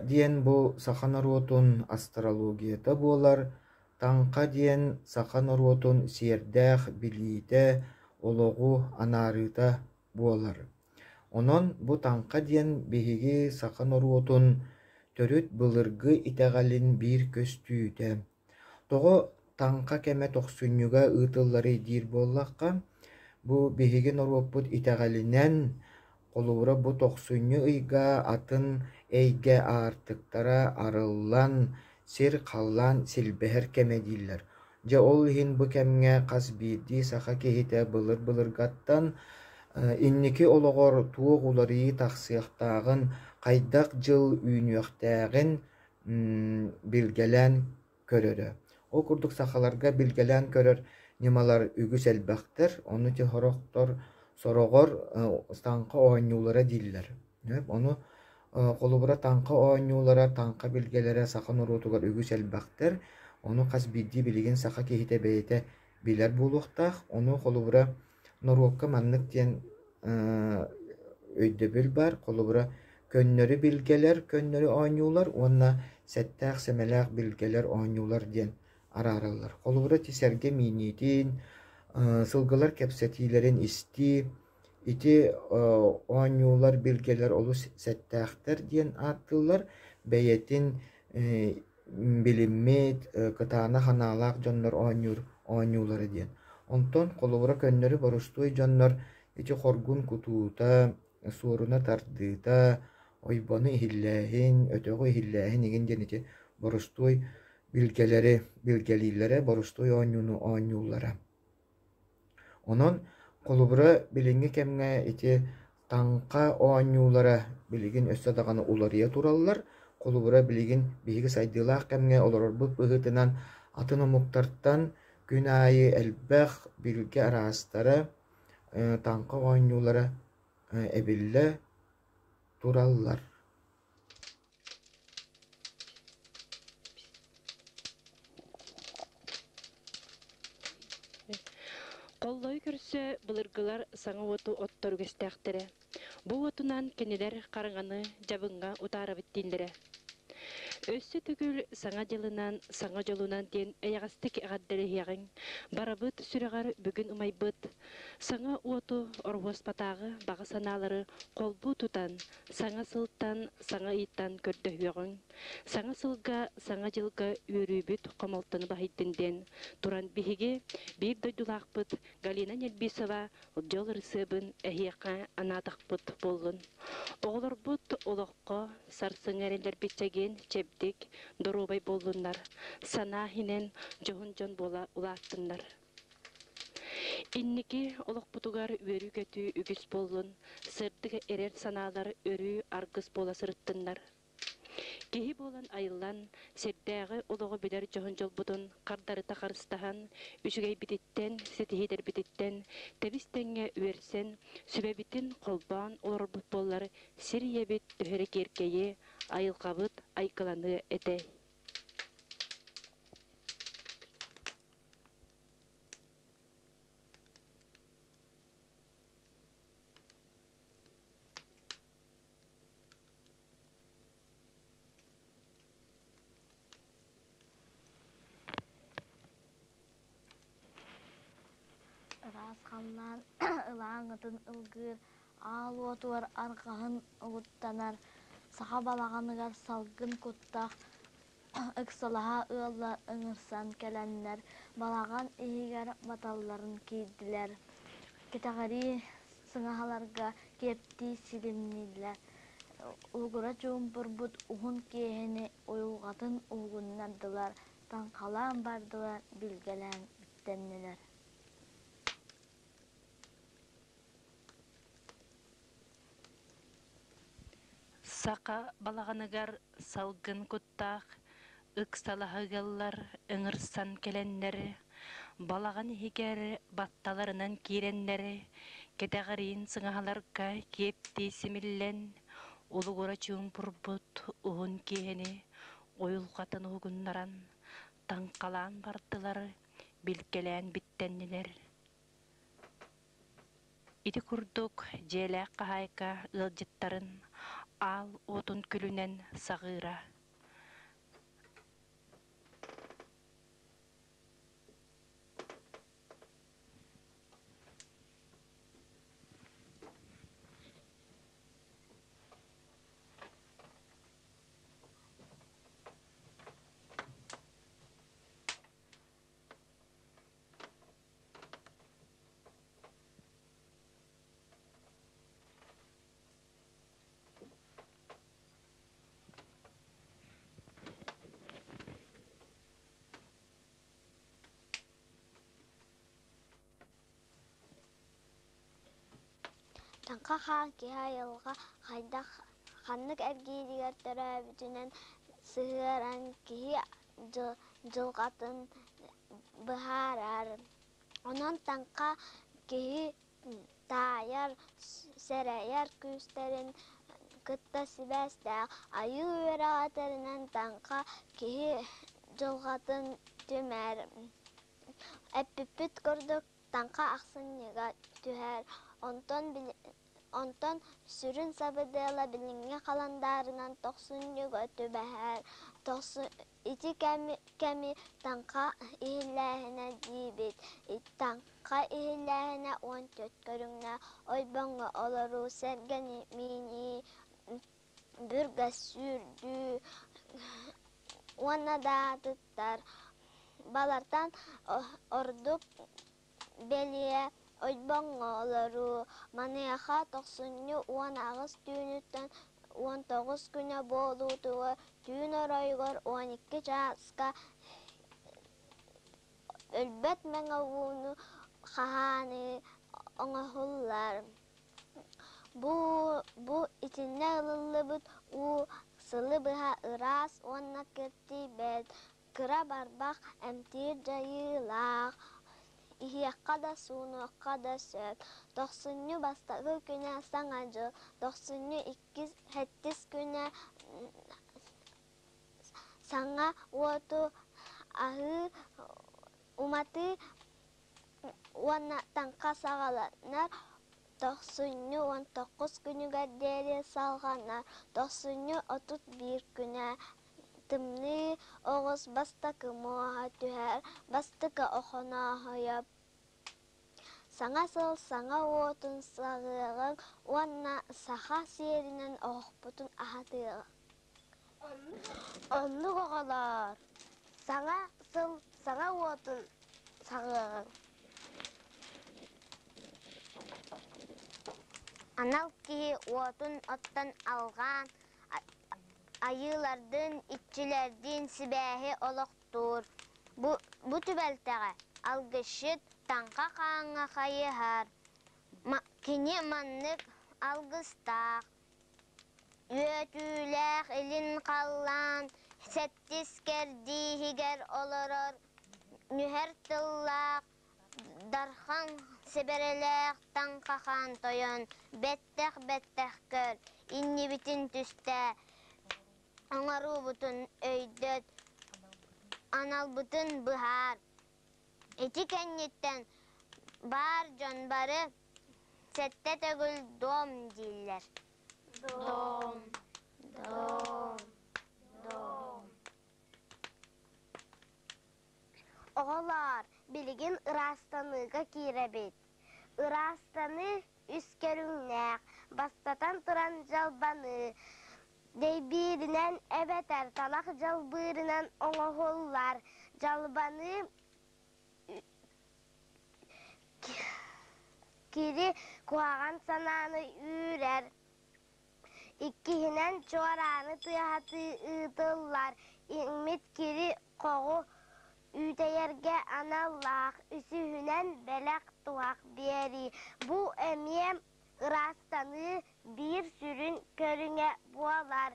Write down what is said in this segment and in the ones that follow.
диэн бу саха норуотун астрологията буолар, Таҥха диэн саха норуотун сиэрдээх билиитэ, олоҕу анаарыыта буолар. Онон бу Таҥха диэн биһиги саха норуотун төрүт былыргы итэҕэлин биир көстүүтэ. Тоҕо Таҥха кэмэ тохсунньуга ыытылларый диир буоллахха, бу биһиги норуоппут итэҕэлинэн, холобура бу тохсунньу ыйга атын эйгэ аартыктара арыллан, сир-халлаан силбэһэр кэмэ дииллэр. Дьэ ол иһин бу кэмҥэ хас биирдии саха киһитэ былыр-былыргаттан инники олоҕор туох уларыйыы тахсыахтааҕын, хайдах дьыл үүнүөхтээҕин билгэлээн көрөрө. Ол курдук сахаларга билгэлээн көрөр ньымалар үгүс элбэхтэр, ону ити сорохтор сороҕор таҥха оонньуулара дииллэр. Ону холобура таҥха оонньуулара, таҥха билгэлэрэ саха норуотугар үгүс элбэхтэр. Ону хас биирдии билигин саха киһитэ бэйэтэ билэр буолуохтаах. Ону холобура норуокка маннык диэн өйдөбүл баар. Холобура көннөрү билгэлэр, көннөрү оонньуулар уонна сэттээх-сэмэлээх билгэлэр оонньуулар диэн араараллар. Холобура ити сэргэ мииниитин, сылгылар кэпсэтиилэрин истии, ити оонньуулар, билгэлэр олус сэттээхтэр диэн ааттыыллар. Бэйэтин билиммит, кытаанах анаалаах дьоннор оонньуур оонньуулара диэн. Онтон холобура көннөрү боростуой дьоннор ити хоргун кутуута, суоруна тардыыта, ойбону иһиллээһин, өтөҕү иһиллээһин игин диэн ити боростуой билгэлэри билгэлииллэрэ, боростуой оонньууну оонньууллара. Онон, холобура, билиҥҥи кэмҥэ ити таҥха оонньуулара билигин өссө даҕаны уларыйа тураллар. Холобура, билигин биһиги сайдыылаах кэмҥэ олорорбут быһыытынан атын омуктартан күн аайы элбэх билгэ араастара, таҥха оонньуулара эбиллэ тураллар. Холлойу көрсө былыргылар саҥа уоту оттор үгэстээхтэрэ. Бу уотунан кинилэр хараҥаны дьабыҥҥа утаарабыт дииллэрэ. Өссө төгүл Саҥа дьылынан, саҥа дьолунан диэн эйэҕэстик эҕэрдэлэһиэҕиҥ, барыбыт сүрэҕэр бүгүн умайбыт саҥа уоту Ороһуоспатааҕы баҕа санаалары холбуу тутан, Саҥа сылтан, саҥа ыйтан көрдөһүөҕүҥ, саҥа сылга, саҥа дьылга үөрүүбүт хомолтону баһыйдын диэн туран биһиги биир дойдулаахпыт Галина Нельбисова дьол ырысыабын эһиэхэ анаатахпыт буоллун. Оҕолорбут олоххо сарсыҥҥы эрэллэрбит чэгиэн, чэбдик, доруобай буоллуннар, санаа иһинэн дьоһун дьон буола улааттыннар. Инники олохпутугар үөрүү-көтүү үгүс буоллун, сырдык эрэл санаалар өрүү аргыс буола сырыттыннар. Киһи буолан айыллан, сирдээҕи олоҕу билэр дьоһун дьолбутун хардарыта харыстаһан, үчүгэйбититтэн, ситиһиилэрбититтэн тэбис-тэҥҥэ үөрсэн, сүбэбитин холбоон олорорбут буоллар, сир ийэбит төһө эрэ киэркэйиэ, айылҕабыт айгыланыа этэ. Ыраас халлаан ылааҥытын ылгыыр, аал уотугар арҕаһын угуттанар, саха балаҕаныгар салгын куттах Ыксалаһа ыаллар ыҥырсан кэлэннэр балаҕан иһигэр баталларын киирдилэр, кэтэҕирии сыҥаһаларга киэптии силимнииллэр, улугура чуумпурбут уһун киэһэни уйулҕатын уһугуннардылар, таҥхалаан бардылар, билгэлээн үктэннилэр. Саха балаҕаныгар салгын куттаах ыксалаһа ыаллар ыҥырсан кэлэннэр, балаҕан иһигэр батталарынан киирэннэр, кэтэҕириин сыҥаһаларга киэптии симиллэн, улугура чуумпурбут уһун киэһэни уйулҕатын уһугуннаран, таҥхалаан бардылар, билгэлээн биттэннилэр. Ити курдук дьиэлээх хаһаайка ыалдьыттарын Аал уотун күлүнэн саҕыыра. Таҥха хаан киһи айылҕа хайдах ханнык эргииригэр төрөөбүтүнэн сыһыаран киһи дьылҕатын быһаарар. Онон таҥха киһи таайар, сэрэйэр күүстэрин кытта сибээстээх. Айыы үөрэҕэ этэринэн таҥха киһи дьылҕатын түмэр. Эппиппит курдук таҥха ахсынньыга түһэр, онтон онтон сүрүн сабыдыала билиҥҥи халандаарынан тохсунньуга түбэһэр. Ити кэми таҥха иһиллээһинэ диибит. Таҥха иһиллээһинэ 14 көрүҥнээх ойбоҥҥо олоруу, сэргэни миинии, бүргэс сүүрдүү уонна да атыттар. Балартан ордук бэлиэ ойбоҥҥо олоруу. Маныаха тохсунньу 18 түүнүттэн 19 күнэ буолуутугар түүн оройугар 12 чааска өлбөт мэҥэ ууну хаһааныы оҥоһуллар. Бу, бу итиннэ ылыллыбыт уу сылы быһа ыраас уонна киртийбэт, кыра барбах эмтиир дьайыылаах, иһиэххэ да суунуохха да сөп. Тохсунньу бастакы күнэ Саҥа дьыл, тохсунньу иккис, сэттис күнэ саҥа уоту аһыы уматыы уонна таҥха саҕаланар тохсунньу 19 күнүгэр диэри салҕанар тохсунньу 31 күнэ тымныы оҕус бастакы муоһа түһэр бастакы охонооһойо Саҥа сыл саҥа уотун саҕыаҕыҥ уонна саха сиэринэн оһохпутун аһатыаҕыҥ. Оннук оҕолоор, саҥа сыл саҥа уотун саҕыаҕыҥ. Анал киһи уотун оттон алҕаан, айыылардыын, иччилэрдиин сибээһи олохтуур. Бу, бу түбэлтэҕэ алгысчыт таҥха хааҥҥа хайыһар. Кини маннык алгыстаах Үөтүүлээх илин халлаан сэттис кэрдииһигэр олорор нүһэр тыллаах Дархан сэбэрэлээх Таҥхахаан тойон бэттэх-бэттэх көр, иннибитин түстээ, оҥоруубутун өйдөт, аналбытын быһаар. Ити кэнниттэн баар дьон бары сэттэ төгүл дом дииллэр. Дом, дом, дом. Оҕолоор, билигин ыраастаныыга киирэбит. Ыраастаныы үс көрүҥнээх. Бастатан туран дьалбаныы, дэйбииринэн эбэтэр талах дьалбыырынан оҥоһуллар. Дьалбаныы кири куһаҕан санааны үүрэр. Иккиһинэн, чуорааны тыаһатыы ыытыллар, иҥмит кири-хоҕу үүтэйэргэ аналлаах. Үсүһүнэн, бэлэх-туһах биэрии. Бу эмиэ ыраастаныы биир сүрүн көрүҥэ буолар.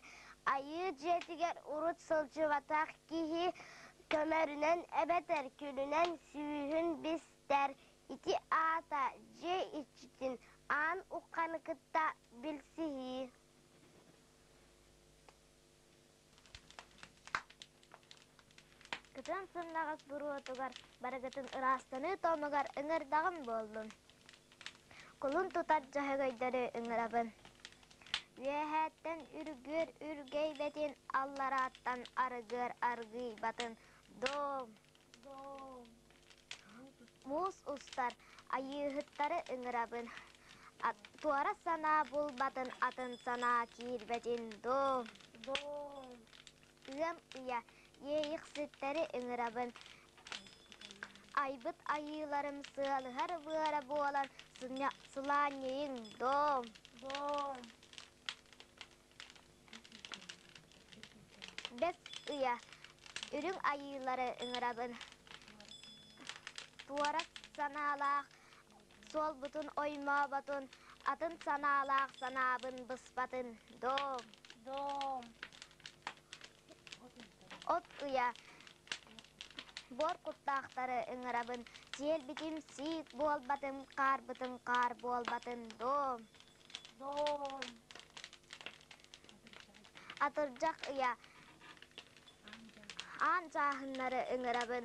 Айыы дьиэтигэр урут сылдьыбатах киһи көмөрүнэн эбэтэр күлүнэн сүүһүн бистэр. Ити аата дьиэ иччитин аан ухханы кытта билсиһии. Кытын сымнаҕас буруотугар барыгытын ыраастаныы тоомугар ыҥырдаҕым буоллун. Кулун тутар дьөһөгөйдөрү ыҥырабын. Үөһээттэн үргүөр үргэйбэтин, алларааттан арыгыар аргыйбатын. Дом! Муус устар, айыыһыттары ыҥырабын. Туора санаа булбатын, атын санаа киирбэтин. Дом! Ыам ыйа, иэйиэхситтэри ыҥырабын. Айбыт айыыларым сыалыһар быара буолан сылаанньыйыҥ, дом! Бэс ыйа, үрүҥ айыылары ыҥырабын. Туора санаалаах суолбутун оймооботун, атын санаалаах санаабын быспатын, дом! От ыйа, буор куттаахтары ыҥырабын, сиэлбитим сиик буолбатын, хаарбытым хаар буолбатын, дом! Атырдьах ыйа, аан чааһыннары ыҥырабын,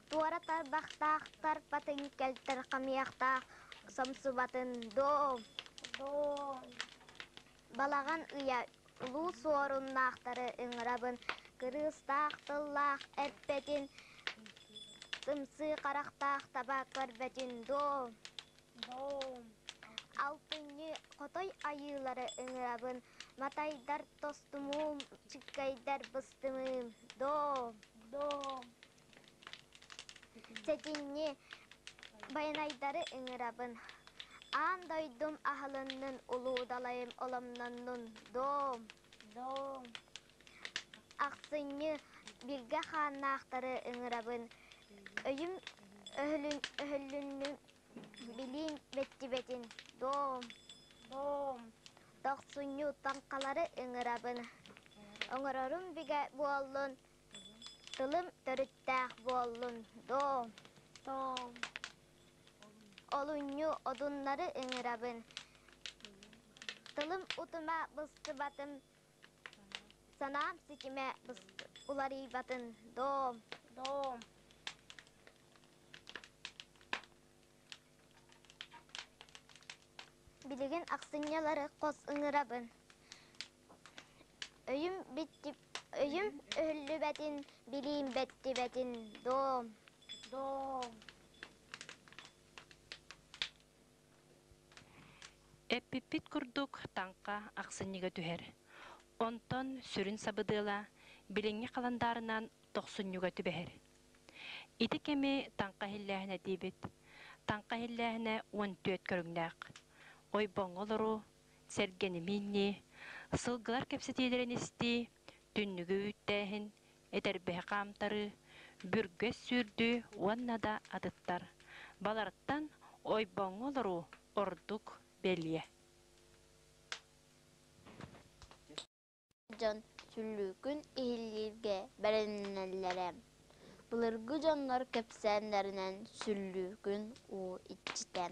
туора тарбахтаах тарпатын кэлтэр хамыйахтаах сомсубатын, дом! Балаҕан ыйа улуу суоруннаахтары ыҥырабын, кырыыстаах тыллаах эппэтин, сымсыы харахтаах таба көрбөтүн доо. Алтынньы хотой айыылары ыҥырабын, матайдар тостумуум, чыккайдар быстымыым доо. Сэтинньи байанайдары ыҥырабын, аан дойдум аһылыннын, улуу далайым оломноннун, дом! Ахсынньы билгэ хааннаахтары ыҥырабын, өйүм өһүлүннүм, билиим бэттибэтин, дом! Тохсунньу таҥхалары ыҥырабын, оҥорорум бигэ буоллун, Тылым төрүттээх буоллун, доо. Олунньу одуннары ыҥырабын. Тылым утума быстыбатын, санаам ситимэ уларыйбатын, доо. Билигин ахсынньылары хос ыҥырабын. Өйүм биттип өйүм өһүллүбэтин, билиим бэттибэтин, дом. Эппиппит курдук таҥха ахсынньыга түһэр. Онтон сүрүн сабыдыала билиҥҥи халандаарынан тохсунньуга түбэһэр. Ити кэми таҥха иһиллээһинэ диибит. Таҥха иһиллээһинэ 14 көрүҥнээх. Ойбоҥҥо олоруу, сэргэни мииннии, сылгылар кэпсэтиилэрин истии, түннүгү үүттээһин, этэрбэһи хаамтарыы, бүргэс сүүрдүү уонна да атыттар. Балартан ойбоҥҥо олоруу ордук бэлиэ. Дьон сүллүүкүн иһиллииргэ бэлэмнэнэллэрэ. Былыргы дьоннор кэпсээннэринэн сүллүүкүн уу иччитэ,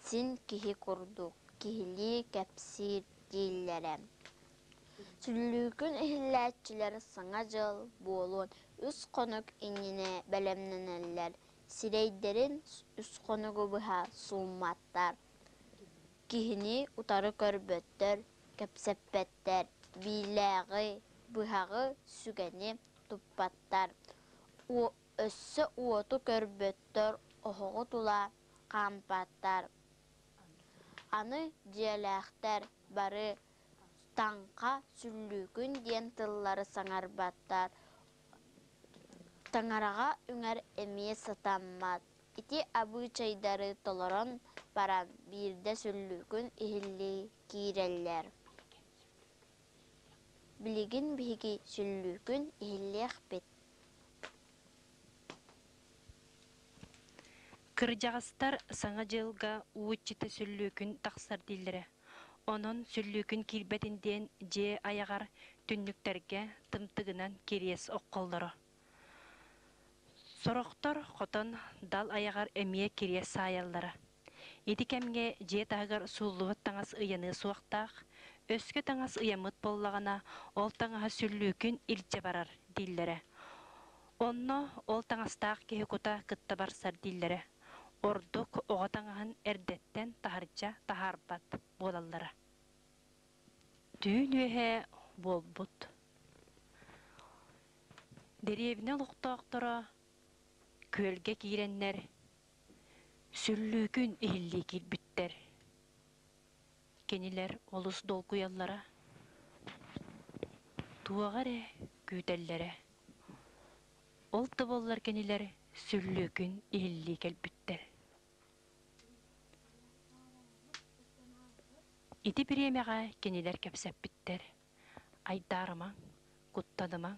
син киһи курдук киһилии кэпсиир дииллэрэ. Сүллүүкүн иһиллээччилэр Саҥа дьыл буолуон үс хонук иннинэ бэлэмнэнэллэр, сирэйдэрин үс хонугу быһа суумматтар, киһини утары көрбөттөр, кэпсэппэттэр, биилээҕи, быһаҕы, сүгэни туппаттар, өссө уоту көрбөттөр, оһоҕу тула хаампаттар. Аны дьиэлээхтэр бары таҥха, сүллүүкүн диэн тыллары саҥарбаттар, таҥараҕа үҥэр эмиэ сатаммат. Ити абыычайдары толорон баран биирдэ сүллүүкүн иһиллии киирэллэр. Билигин биһиги сүллүүкүн иһиллиэхпит. Кырдьаҕастар Саҥа дьылга уу иччитэ сүллүүкүн тахсар дииллэрэ. Онон сүллүүкүн киирбэтин диэн дьиэ айаҕар түннүктэргэ тымтыгынан кириэс оххоллоро. Сорохтор хотон дал айаҕар эмиэ кириэс саайаллара. Ити кэмҥэ дьиэ таһыгар сууллубут таҥас ыйаныа суохтаах, өскө таҥас ыйаммыт буоллаҕына, ол таҥаһа сүллүүкүн илдьэ барар дииллэрэ. Онно ол таҥастаах киһи кута кытта барсар дииллэрэ. Ордук оҕо таҥаһын эрдэттэн таһырдьа таһаарбат буолаллара. Түүн үөһэ буолбут. Дэриэбинэ олохтоохторо күөлгэ киирэннэр сүллүүкүн иһиллии киирбиттэр. Кинилэр олус долгуйаллара, туоҕа эрэ күүтэллэрэ. Ол да буоллар кинилэр сүллүүкүн иһиллии кэлбиттэр. Ити бириэмэҕэ кинилэр кэпсэппиттэр: «Айдаарымаҥ, куттанымаҥ,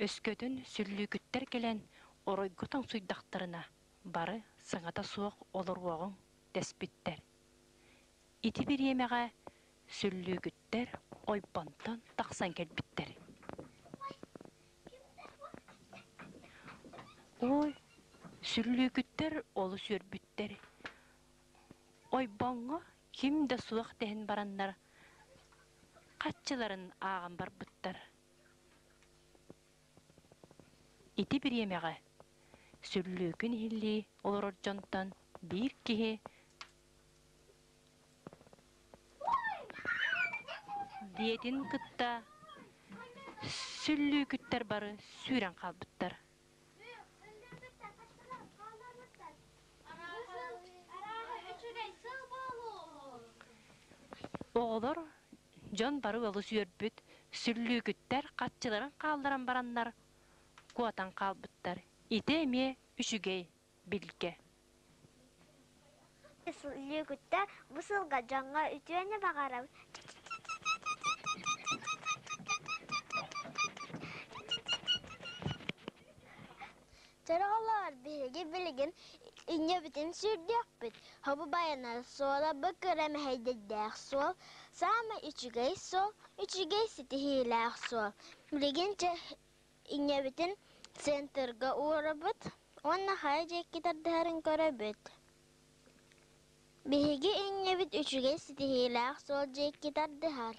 өскөтүн сүллүүкүттэр кэлэн оройго тоҥсуйдахтарына, бары саҥата суох олоруоҕуҥ» дэспиттэр. Ити бириэмэҕэ сүллүүкүттэр ойбонтон тахсан кэлбиттэр. Ой, сүллүүкүттэр олус үөрбүттэр. Ойбоҥҥо ким да суох дэһэн бараннар, хаччыларын ааҕан барбыттар. Ити бириэмэҕэ сүллүүкүн иһиллии олорор дьонтон биир киһи диэтин кытта сүллүүкүттэр бары сүүрэн хаалбыттар. Оҕолор дьон бары олус үөрбүт, сүллүүкүттэр хаччыларын хаалларан бараннар куотан хаалбыттар. Ити эмиэ үчүгэй билгэ. Сүллүүкүттэр бу сылга дьоҥҥо үтүөнү баҕарабыт. Чороҕолоор, биһиги билигин инньэбитин сүүрдүөхпүт. Хобу байанар суола бу кыра мэһэйдэрдээх суол, саамай үчүгэй суол, үчүгэй ситиһиилээх суол. Билигин чэ инньэбитин центрга уурабыт уонна хайа диэки тардыһарын көрөбүт. Биһиги инньэбит үчүгэй ситиһиилээх суол диэки тардыһар.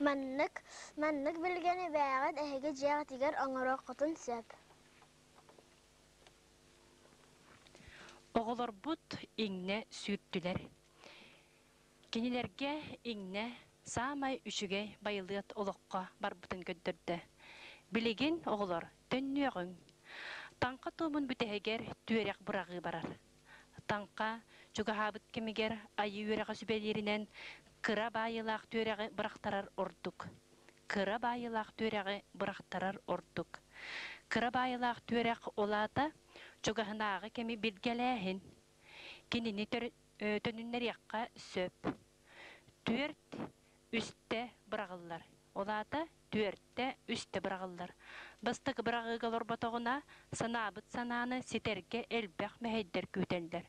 Маннык, маннык билгэни бэйэҕит эһиги дьиэҕитигэр оҥоруоххутун сөп. Оҕолорбут иҥнэ сүүртүлэр. Кинилэргэ иҥнэ саамай үчүгэй байылыат олоххо барбытын көрдөрдө. Билигин оҕолор төннүөҕүҥ. Таҥха туомун бүтэһигэр түөрэх быраҕыы барар. Таҥха чугаһаабыт кэмигэр айыы үөрэҕэ сүбэлииринэн кыра баайыылаах түөрэҕи бырахтарар ордук. Кыра баайыылаах түөрэҕи бырахтарар ордук. Кыра баайыылаах түөрэх ол аата чугаһынааҕы кэми билгэлээһин. Кинини төнүннэриэххэ сөп. Түөрт үстэ быраҕыллар. Ол аата түөртэ үстэ быраҕыллар. Бастакы быраҕыыга олорботоҕуна, санаабыт санааны ситэргэ элбэх мэһэйдэр күүтэллэр.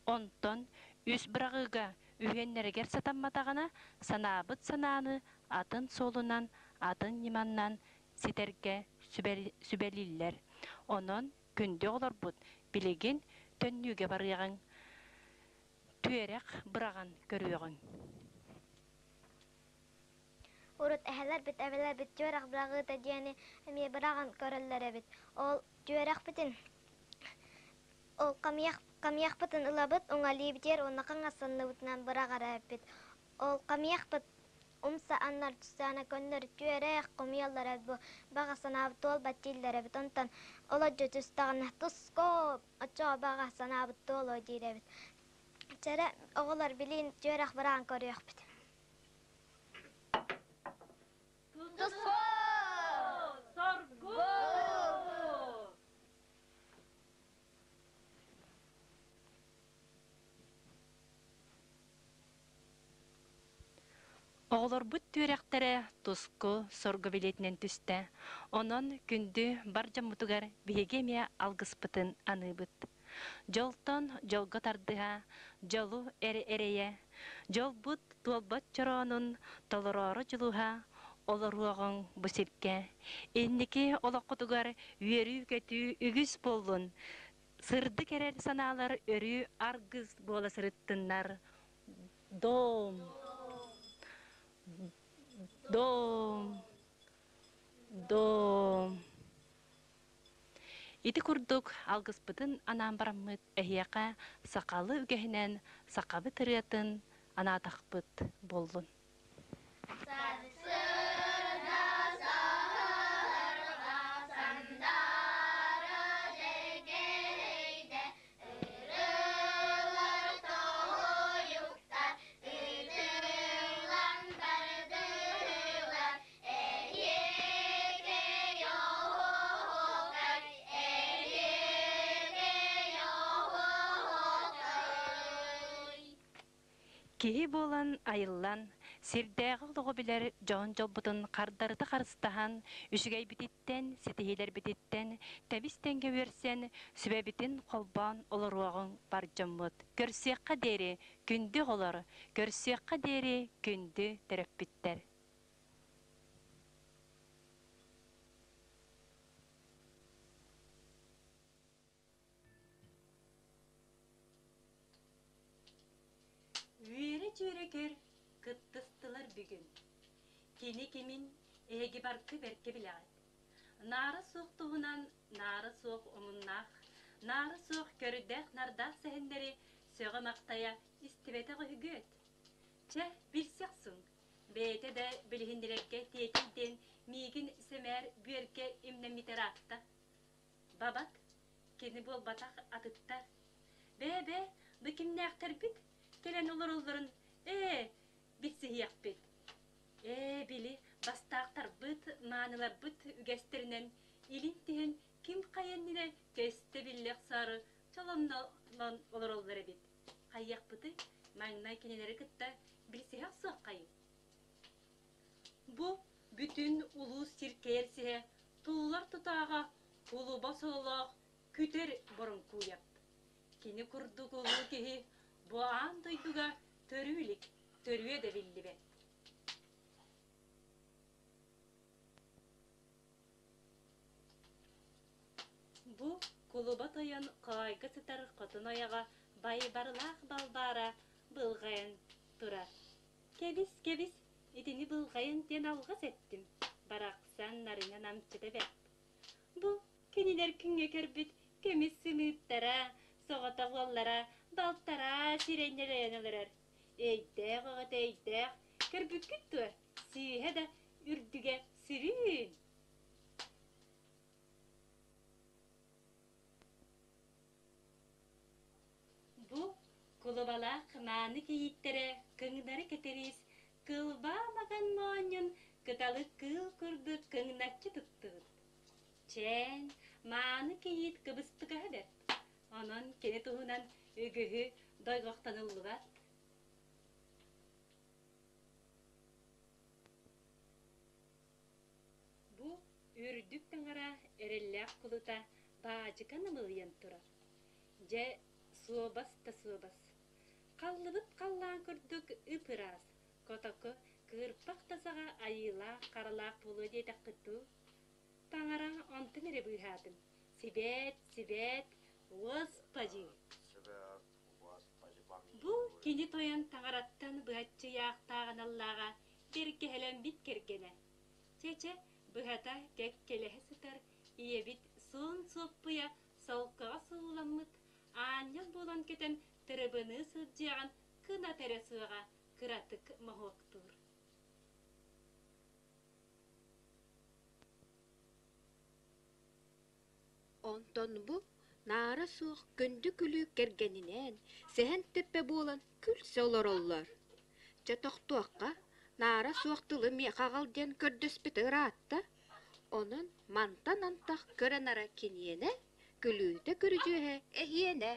Онтон үс быраҕыыга үһүөннэригэр сатамматаҕына, санаабыт санааны атын суолунан, атын ньыманнан ситэргэ сүбэлииллэр. Онон күндү оҕолорбут билигин төннүүгэ барыаҕыҥ, түөрэх быраҕан көрүөҕүҥ. Урут эһэлэрбит, эбэлэрбит түөрэх быраҕыыта диэни эмиэ быраҕан көрөллөр эбит. Ол түөрэхпитин ол хамыйахпытын ылабыт, уҥалыыбытыгар уонна хаҥас санныбытынан быраҕар эбиппит. Ол хамыйахпыт умса аннар түстэҕинэ көннөрү түөрэх хомуйаллар эбит бу баҕа санаабыт туолбат дииллэр эбит. Онтон олодьу түстэҕинэ тускоо оччоҕо баҕа санаабыт туолуо диир эбит. Чэрэ оҕолор билиин түөрэх быраҕан көрүөхпүт. Оҕолорбут түөрэхтэрэ туску сорго билиэтинэн түстэ. Онон күндү бар дьоммутугар биһиги эмиэ алгыспытын аныыбыт. Дьолтон дьолго тардыһа, дьолу эрэ эрэйэ, дьолбут туолбат чороонун толороору дьулуһа олоруоҕуҥ бу сиргэ. Инники олоххутугар үөрүү-көтүү үгүс буоллун, сырдык эрэл санаалар өрүү аргыс буола сырыттыннар. Дом! Дом! Дом! Ити курдук алгыспытын анаан бараммыт эһиэхэ сахалыы үгэһинэн сахабыт ырыатын анаатахпыт буоллун. Сарсыарда саһарҕа сандаара дьэргэйдэ, ырыалар тоһуйуктар ытыллан бардылар, эһиэкэй оһуокай, эһиэкэй оһуокай. Киһи буолан айыллан, сирдээҕи олоҕу билэр дьон дьолбутун хардарыта харыстаһан, үчүгэйбититтэн, ситиһиилэрбититтэн тэбис-тэҥҥэ үөрсэн, сүбэбитин холбоон олоруоҕуҥ бар дьоммут. Көрсүөххэ диэри күндү оҕолор, көрсүөххэ диэри күндү төрөппүттэр. Үөрэ-дьүөрэ көр, кыттыстылар бүгүн. Кини кимин эһиги баргы бэркэ билэҕит. Наара суох туһунан наара суох омуннаах, наара суох көрдөөх-нардаах сэһэннэри сөҕө-махтайа истибэтэх үһүгүөт. Чэ, билсэх суҥ, бэйэтэ да билиһиннэрэргэ тиэтэй диэн миигин сэмээр бүөргэ имнэммитэ ыраатта. Бабат, кини буолбатах атыттар. Бээ-бээ, бу кимнээхтэрбит кэлэн олороллорун ээ, билсиһиэхпит. Ээ, били бастаахтарбыт, мааныларбыт үгэстэринэн илин түһэн ким хайа иннинэ көстө биллэ охсоору чолоннолон олороллор эбит. Хайыахпытый, маҥнай кинилэри кытта билсиһэ охсуоххайыҥ. Бу бүтүн улуус сиркэйэр сиһэ туллар тутааҕа кулуба сололоох күтэр Боронкуйап. Кини курдук улуу киһи бу аан дойдуга төрүү илик, төрүө да биллибэт. Бу кулуба тойон хоойго сытар хотун ойоҕо Байбарлаах Балбаара былҕайан турар. Кэбис, кэбис, итини былҕайын диэн алҕас эттим, барахсан нарыҥа намчыта бэрт. Бу кинилэр күҥҥэ көрбүт көмүс сымыыттара, соҕотох уоллара балтараа сирэйнэлэйэн олорор. Өйдөөх оҕото өйдөөх, көрбүккүт дуо, сүүһэ да үрдүгэ сүрүүн. Бу кулубалаах мааны кийииттэрэ кыҥнары кэтэриис, кылбаа маҕан моонньун кыталык кыыл курдук кыҥначчы туттубут. Чээн, мааны кийиит кыбыстыгаһа бэрт. Онон кини туһунан үгүһү дойҕохтонуллубат. Бу үрдүк таҥара эрэллээх кулута баадьыка намылыйан турар. Дьэ, суобас да суобас. Халлыбыт халлаан курдук ып-ыраас, котоку, кыырпах да саҕа айыылаах-харалаах буолуо диэтэххит дуу? Таҥара онтон эрэ быыһаатын. Сибээт, сибээт, Господи! Бу кини тойон таҥараттан быһаччы ыйаахтааҕыналлааҕа бэргэһэлэммит кэргэнэ. Чэ-чэ, быһата кэккэлэһэ сытар ийэбит суон суоппуйа солкоҕо сууламмыт, аанньал буолан көтөн тырыбыныы сылдьыаҕын кынат эрэ суоҕа кыратык моһуоктуур. Онтон бу наара суох күндү күлүү кэргэнинээн сэһэн тэппэ буолан күлсэ олороллор. Чэ тохтуохха, наара суох тылы миэхэ аҕал диэн көрдөспүтэ ыраатта. Онон мантан антах көрө-нара киниэнэ, күлүүтэ-күрүдьүөһэ эһиэнэ.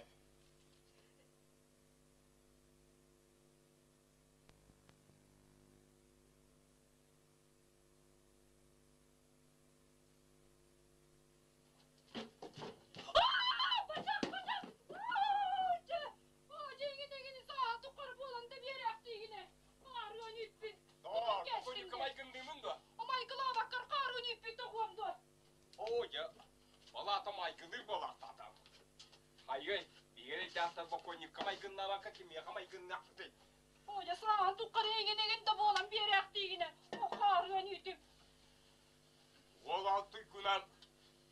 Уол алтый күнэн,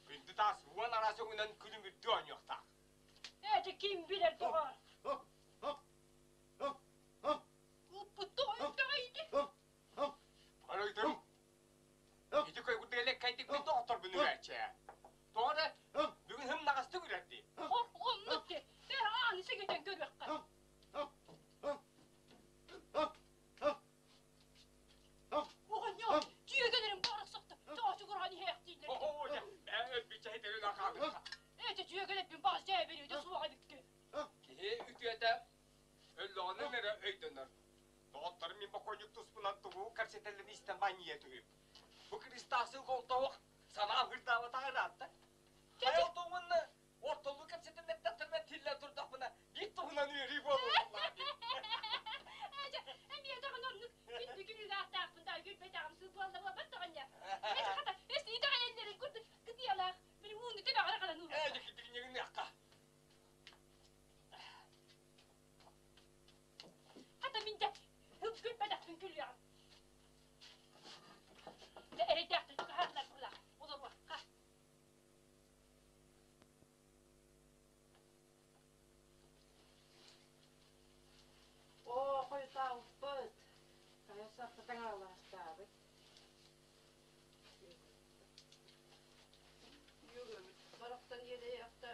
күндү таас уон араас өҥүнэн бииргэ оонньуохтаах. Ээ, ким билэр доҕоор? Уппутtu ойдоҕойди. Арыйтым. Ити көйгүрдэлек кайтик мин доҕотторбун үрээччэ. Тоҕо эрэ бүгүн хым наҕастык үрэрди. Хор оннук ки. Бэр ааны сэгэтэн көрүөххэ. Оҕонньор, дьүөгэлэрим барахсахта тоочугураан иһээхтииллэр. Оо, дьэ, өлбүччэ хитэрин хаалыахха. Эти дьүөгэлэрбин баас дьээбэриэдэ суоҕа эбикки. Киһи үтүөтэ өллөҕүнэн эрэ өйдөнөр. Доҕотторум мин бокуонньук туспунан тугу кэпсэтэллэрин истэн манньыйа түһүм. Бу Кристасыл голтоох санаам ырдаабатаҕа ыраатта. Хайа отуҥунна ортолуу кэпсэтиннэрдэхтэринэ тиллэн турдахпына биир туһунан үөрүү буолуо. Эмиэ даҕаны оннук күндү күнүүлээх да күлбэтэҕим сыл буолла буолбат даҕанньа. Эти хата эс итэҕэйэллэрин курдук кытыйалаах били ууну төбөҕөр аҕалан уур. Ээ дьикитигинньигинниэххэ. Хата мин дьэ күлбэтэхпин күлүөҕүм. Дьэ эрэйдээхтэр чугаһаатылар быһыылаах олоруохха. Оо, хойутаабыппыт. Хайа саппытаҥ алаастаабыт. Югөбүт барахсан иэдэйэхтэ.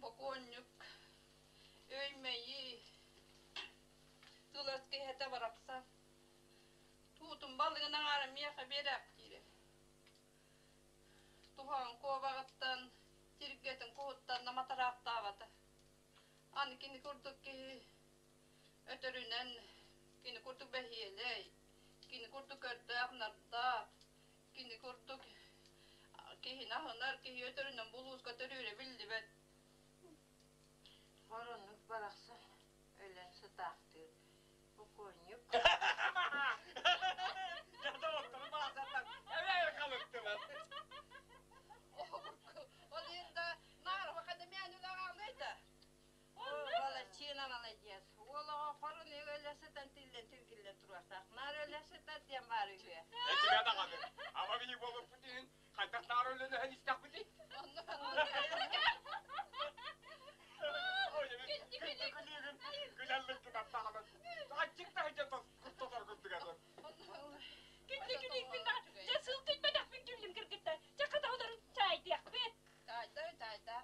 Бокуонньук өй-мэйии тыл-өс киһитэ барахсан туутун балыгын аҥаара миэхэ биэрээхтиирэ. Туһаан куобаҕыттан, тиргэтин куһуттан да матараахтаабата. Аны кини курдук киһи өтөрүнэн кини курдук бэһиэлэй, кини курдук көрдөөх-нардаах, кини курдук киһини аһынар киһи өтөрүнэн булууска төрүүрэ биллибэт. Хороннук барахсан өлөн сытаахтыыр. Бокуонньук. Дьэ доҕотторум барахсаттар эбээ халыктылар. Ол иһин да наарба хадамиан үлэҕаалый да. Молодчина, молодец. Уол оҕо хорун өлө сытан тиллэн тиргиллэн туруохтаах. Наар өлө сытар диэн баар үһү. Этигэ даҕаны. Ама били буолбуппут иһин хайдах наар өлөнөһөн истэхпитий? Күлэллик кытаттаҕынан. Аччык таһыдьа тотор курдугатын. Күндү күнүүкпүн даҕаны. Дьэ сыл күлбэтэхпин күллүм кыргыттар. Дьэ хата олорун чаайдыахпыт. Таайда, таайда.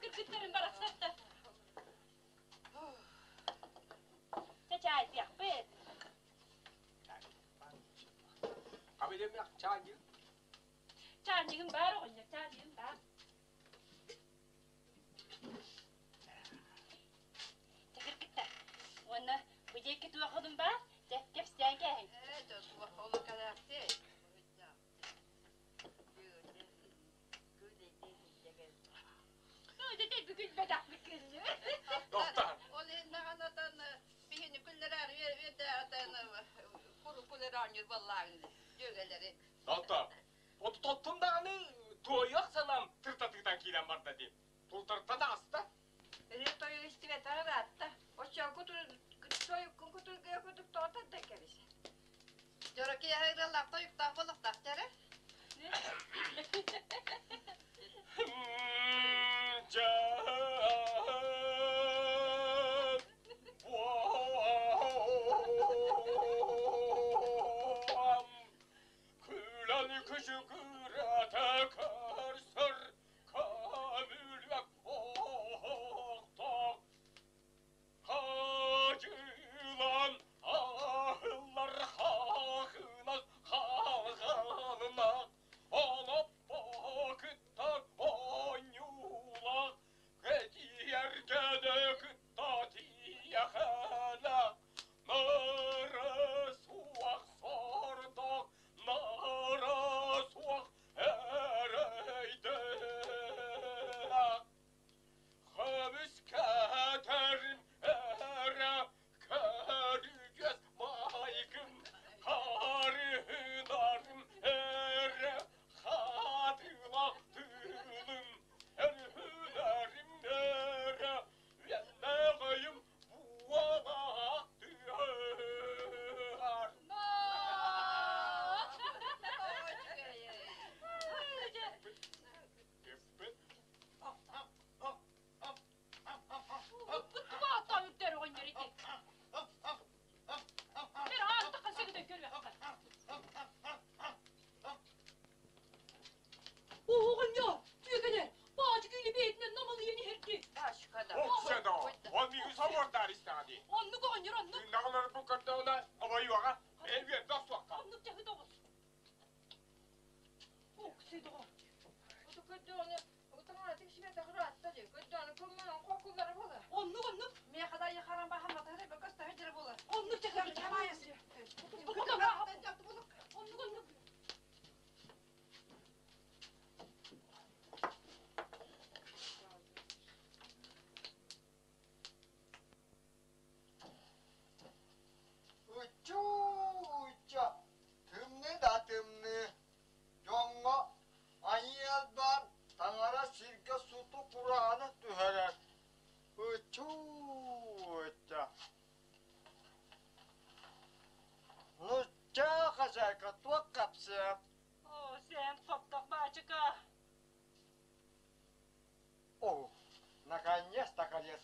Кыргыттарым барахсаттар. Чэ чаайдыахпыт. Абилемях чаанньык. Чаанньыгым баар оҕонньор, чаанньыгым баар. Дьэ кыргыттар, уонна бу диэки туох баар? Дьэ, кэпсээн кээһиҥ. Ээ, дьэ, туох олу кэлээхтиэй. Доктор. Ол иһин даҕанатан биһини күллэрээр үөрдээҕитэн куру күлэр оонньуур буоллааҕын дьүөгэлэри. Доктор. Оту тоттум даҕаны туойуох санаам тыртатыытан киирэн барда дии. Тултартан аҕыста. Ырыа тойук истибэтэҕэ ыраатта. Оччоҕо тойуккун кутургуйа курдук тоҕо тардан кэбис. Дьоро киэһэ ырыалаах тойуктаах буолуохтаах дьэрэ. Күлэн күшүгүрэтэ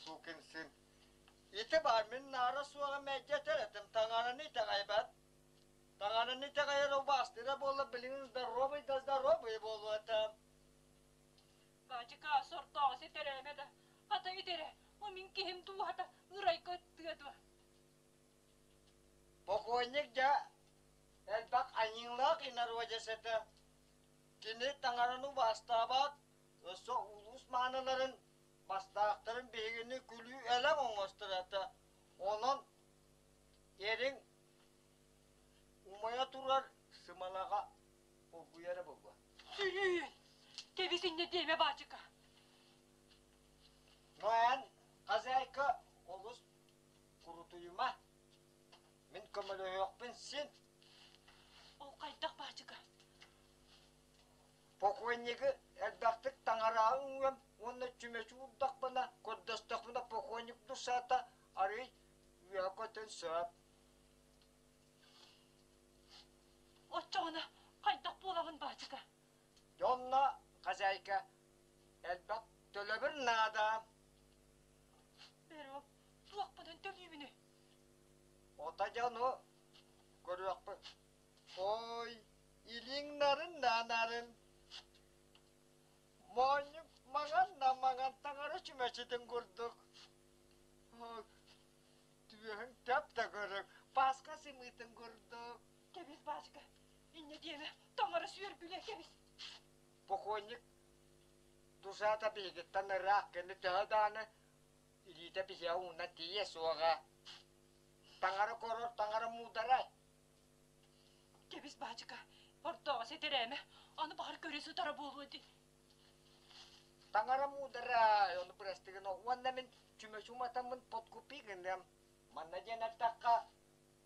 сукин сын. Ити баар мин наара суоҕа мэлдьи этим таҥараны итэҕэйбэт. Таҥараны итэҕэйэр убаастыыра буолла билигин здоровый да здоровый буолуо этэ. Баачыка сордооҕу ситэрээмэ да, хата итэрэ, о мин киһим дууһата ырайга ыттыа дуо? Покойник дьэ элбэх аньыылаах инородец этэ. Кини таҥараны убаастаабат, өссө улуус мааныларын, бастаахтарын биһигини күлүү-элэк оҥостор этэ. Онон эриҥ умайа турар сымалаҕа оргуйара буолуо. Сүрүн! Кэбис инньэ диэмэ баачыка. Но эн хозяйка олус курутуйума. Мин көмөлөһүөхпүн син. Ол хайдах баачыка? Покойнигы элбэхтик таҥараҕа үҥүөм уонна чүмэчи уурдахпына, көрдөстөхпүнэ покойник душата арыый үөһэ көтөн сөп. Оччоҕуна хайдах буолабын баачыка? Дьонно хозяйка элбэх төлөбүр наада. Бэрок, туохпунан төлүүбүнүй? Ото дьону көрүөхпүт. Ой, илиҥ нарын да нарын. Моонньук маҥан да маҥан таҥара чүмэчитин курдук. Түөһүҥ төп да көрүк, Пасха сымыытын курдук. Кэбис, Баачыка, инньэ диэмэ, таҥара сүөргүлэ кэбис. Покойник душата биһигиттэн ыраах кини төһө даҕаны илиитэ биһиэхэ уунан тиийиэ суоҕа. Таҥара корор, таҥара муударай. Кэбис, Баачыка, ордооҕо сэтэрээмэ, аны баҕар көрө сытара буолуо дии. Таҥара муударай, ону бырастыы гына уонна мин чүмэчи уматаммын подкупи гыныам. Манна диэн эттэххэ,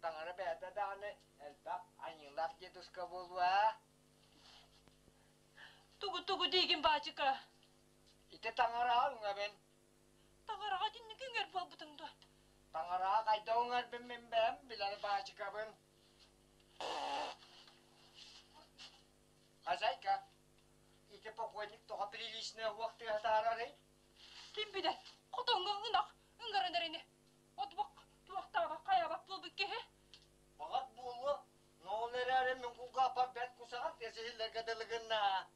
таҥара бэйэтэ даҕаны элбэх аньыылаах дедушка буолуо. Тугу-тугу диигин, Баачыка? Ити таҥараҕа үҥэбин. Таҥараҕа итинник үҥэр буолбутуҥ дуо? Таҥараҕа хайдах үҥэрбин мин бэйэм билэр баачыкабын. Хозяйка, ити покойник тоҕо приличная уох тыаһатаарарый? Ким билэр, хотоҥҥо ынах ыҥыран эрини. Отбох туохтаабат хайаабат буолбут киһи. Баҕар буолуо, но ол эрээри мин кулгааппар бэрт кусаҕан тыас иһиллэргэ дылы гынна.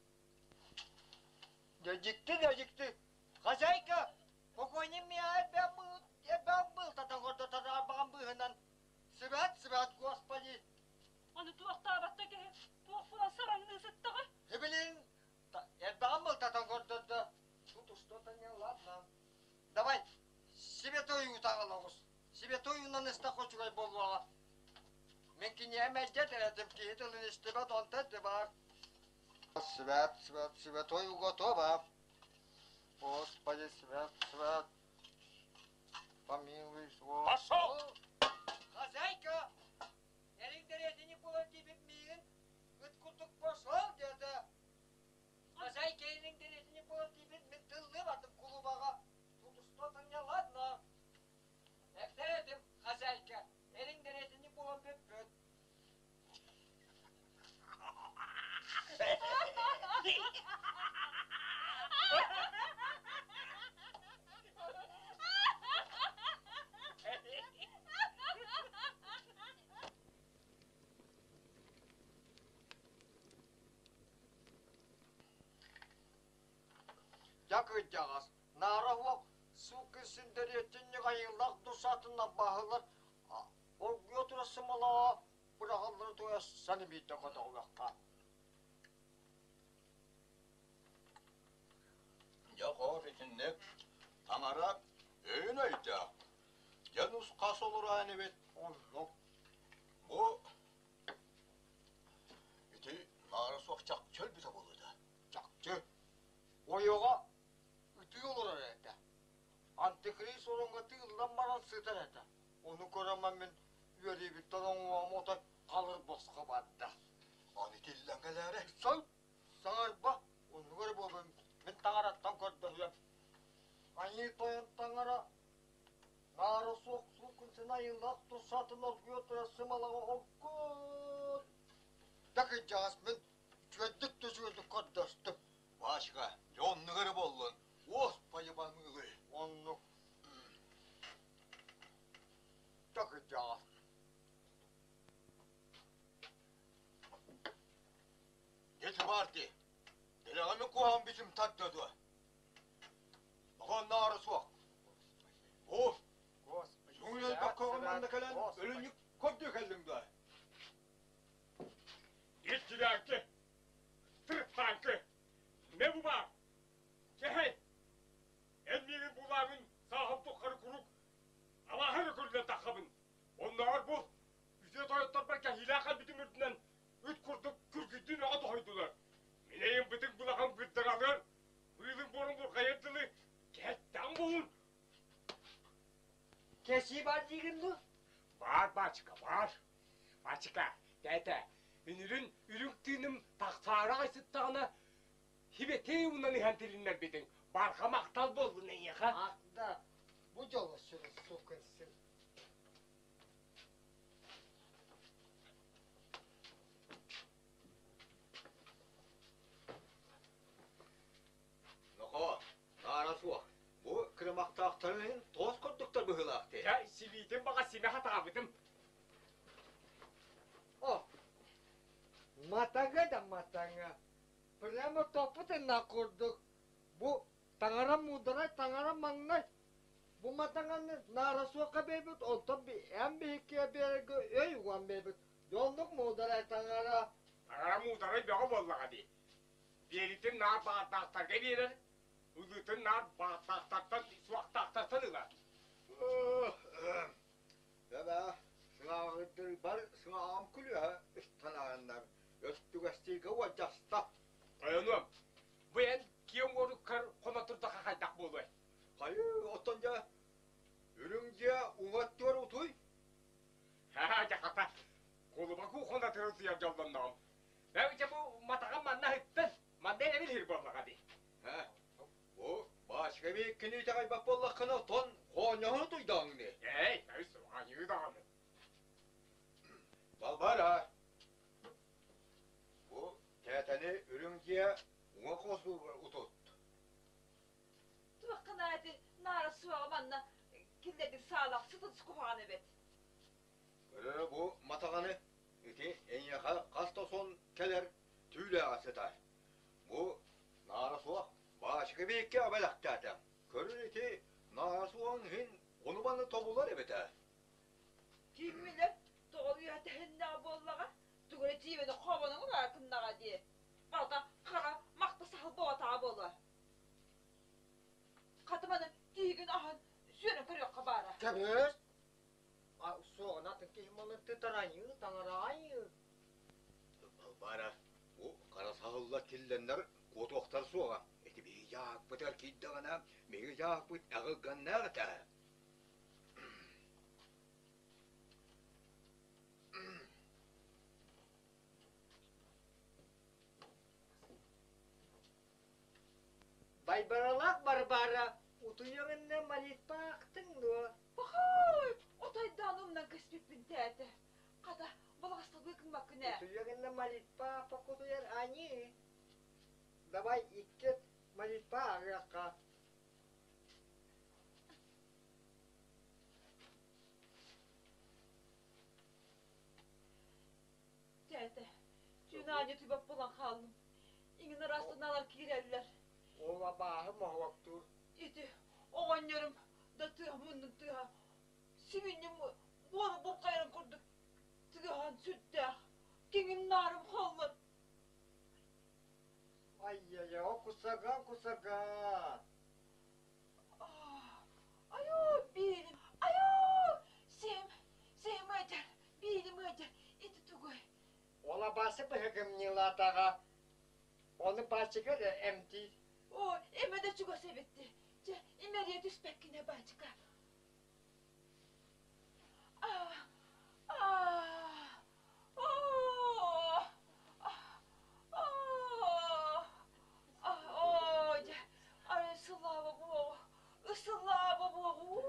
Дьэ дьикти да дьикти. Хозяйка, покойник миэхэ элбээн быылтатан көрдөтөр быыһынан Сыбаат, сыбаат, господи! Аны туохтаабат да киһи туох буолан сараҥныы сыттаҕай? Блин, элбэҕин былтатан көрдөрдө. Тут что-то не ладно. Давай, святой утаҕал оҕус. Святой унан ыстах учугай буолуоҕа. Мин киниэхэ мэлдьи этим, киһи тылын истибэт, онтон да баар. Свят, свят, святой уготова. Господи, свят, свят. Помилуй свой. Пошел! Хозяйка! Эриҥ дэриэтини булан тиийбит миигин ыт курдук пошел диэтэ. Хозяйка эриҥ дэриэтини булан тиийбит мин тыллыы бардым кулубаҕа. Тут что-то неладно. Этим, хозяйка, эриҥ дэриэтини булан бүппүт. Дьэ кырдьаҕас, наара уох сука синдэриэтин ньыҕайыылаах душатынан баһылар оргуйа турар сымалаа быраҕаллары туйа саныбиитэ көтөҕүөххэ. Дьэ, хоһор итинник таҥара өйүн өйдөөх, дьэ нус-хас олороон эбит. Оннук. Бу ити наара суох чахчы өлбүтэ буолуо да? Чахчы. Ойоҕо ытыы олорор этэ. Антикрист ороҥҥо тыыллан баран сытар этэ. Ону көрөн мин үөрүүбүттэн оҥуом отой халыр босхо барда. Аны тиллэн кэлээрэ. Сол саҥарба, оннугар буолун мин таҥараттан көрдөһүөм. Айыы тойон таҥара наара суох суукун син айыылаах турсаатын оргуйа турар сымалаҕа оргуй. Да кырдьаҕас мин үчүгэйдик да үчүгэйдик көрдөстүм. Васька, дьэ оннук эрэ буоллун. Господи помилуй. Оннук. бичим тарда дуо? Оҕонноору суох. О, Сүҥүл баккоҕун манна кэлэн өлүнньүк көрдүү кэллиҥ дуо? Иччилээкки, тырыттааҥкы, не бу баар? Кэһэй, эн миигин булааҥын сааһым тухары куруук алааһы эрэ көрүнэн таххабын. Оннооҕор бу үтүө тойотторбор кэһиилээх кэлбитим үрдүнэн ыт курдук күргүйдүүн өҕө тоһуйдулар. Мин эйим бытык былаҕым бырдагалыар, быылын буорун бурҕайар дылы кэһэттэҕим буолун. Кэсии баар диигин дуу? Баар, баачыка, баар. Баачыка, тээтэ, үнүрүн үрүҥ тыыным тахсаары аҕай сыттаҕына, хибэтиэй уунан иһэн тилиннэрбитиҥ барҕа махтал буоллун эйиэхэ. Ах да, бу дьоло сүрү сукин Нохоо, наара суох. Бу кырымахтаахтарын иһин туос курдуктар быһыылаах дии. Дьэ, сибиитин баҕа симэ хатаабытым. О, матаҥа да матаҥа. Прямо топпут ынах курдук. Бу таҥара муударай, таҥара маҥнай. Бу матаҥаны наара суохха биэрбит, онтон эн биһиккигэ биэрэргэ өй уган биэрбит. Дьоннук муударай таҥара. Таҥара муударай бөҕө буоллаҕа дии. Биэритин наар баартаахтарга биэрэр, ылыытын наар баартаахтартан, суохтаахтартан ылар. Эбээ, сыҥааҕырдырбар сыҥааҕым күлүөһэ ыстанааннар, өстүгэстииргэ уолдьаста. Тойонуом, бу эн киэҥ уоруккар хоно турдахха хайдах буолуой? Хайыы, оттон дьэ, үрүҥ дьиэ уҥа өттүгэр утуй. Ха-ха, дьэ хата, кулуба кухонатыгар утуйар дьоллонноҕум. Бэйдэ бу матаҕам манна ыттын, манна эрэбил иһир буоллаҕа дии. Һэ, бу Баачыка бииккини итэҕэйбэт буоллаххына, оттон хоонньоһон утуйдаҕыҥ дии. Эй, өй аньыы даҕаны. Балбаара, бу тээтэни үрүҥ дьиэ уҥа хосугар утут. Туоххана ити наара суоҕа манна киллэрдик саалах сытын куһаҕан эбит. Көрөрө бу матаҕаны ити эйиэхэ хас да сон кэлэр түүлээҕэ сытар. Бу наара суох баачыка бииккэ абэлэхтээтэ. Көрөр ити наара суоҕун иһин ону-маны тобулар эбит ээ. Ким билэр, тоҕо үөһэ буоллаҕа, тугу эрэ дьиибэни хобонуҥ улаатыннаҕа дии. Барыта хара махта саһыл буолатаҕа буолуо. Хатыманы тииһигин аһан сүөрэн көрүөххэ баара. Кэбис! Суоҕун атын киһи малын тытараньыы, таҥараайыы. Балбаара, бу хара саһылла киллэннэр куотуохтар суоҕа. Ити биһиги дьаакпытыгар киирдэҕинэ, биһиги дьаакпыт эҕиргэннээх этэ. Байбаралаах Барбара утуйаҕынна молитваахтыҥ дуо? Пахай, отайдаан умнан кэспиппин тээтэ. Хата, балаҕасталыы гыммаккын ээ. Утуйаҕынна молитва покутуйар ани. Давай иккит молитва ааҕыахха. Тээтэ, түүн аанньа түбэп булан хааллым. Иҥин араастаналар киирэллэр. Ол абааһы моһуоктуур. Ити оҕонньорум да тыаһа муннун тыаһа сибинньим буору бурҕайарын курдук тыаһаан сүрдээх. Киҥим-наарым холлор. Ай-яй-яй, о кусаган, кусаган. Айоо, биирим, айоо, сиэм, сиэм ыадьар, биирим ыадьар, ити тугуй? Ол абаасы быһыгымньылаатаҕа, ону баачыка эрэ эмтиир. Оо, эмэ да чугас эбит дии. Чэ, имэрийэ түспэккинэ, баачыка. Аа, аа, оо, оо, дьэ, ай, сылаава буоҕу, ысылаава буоҕу,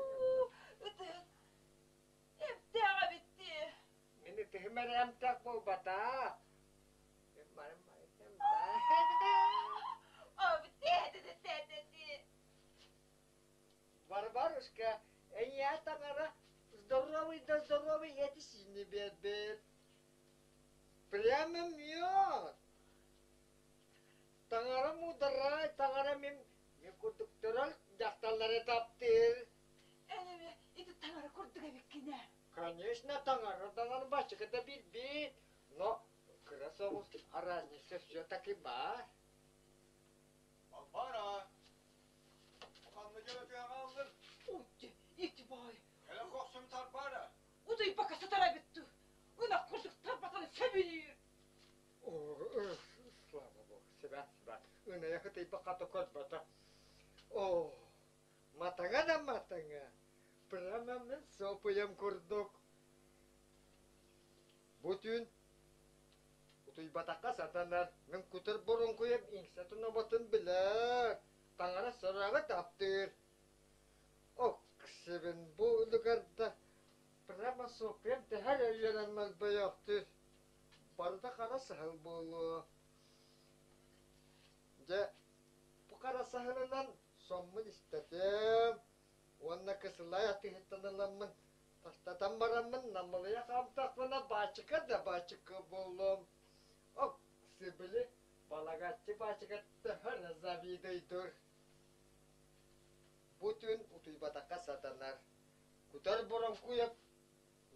ытыһын эмтээх эбит дии. Мин ытыһым эрэ эмтээх буолбатах. Варварушка, эйиэхэ таҥара здоровый да здоровый эти сиини биэрбит. Прямо мед. Таҥара муударай. Сөбүлүүр. Слава Богу, себя, себя. Ынайа хытыйба хата көрбөтө. О, матаҥа да матаҥа. Прямо мин сопуйам курдук. Бу түүн утуйбатахха сатанар, мин кутур буруҥкуйам иҥсэтин оботун билэр, таҥара сыраҕы таптыыр. Оксибин бу үлүгэрдэ прямо сопуйам тэһэр өйүөрэн мөлбөйөөхтүүр. Барыта хара саһыл буолуо. Дьэ, бу хара саһылынан соммун истэтим уонна кысылай атыыһыттан ыламмын Тастатан бараммын намылыйа хаамтахпына баачыка да баачыка буолуом. Ок, сибили балагаччы баачыка төһө эрэ завидуйдур. Бу түүн утуйбатахха сатанар. Кутар Боронкуев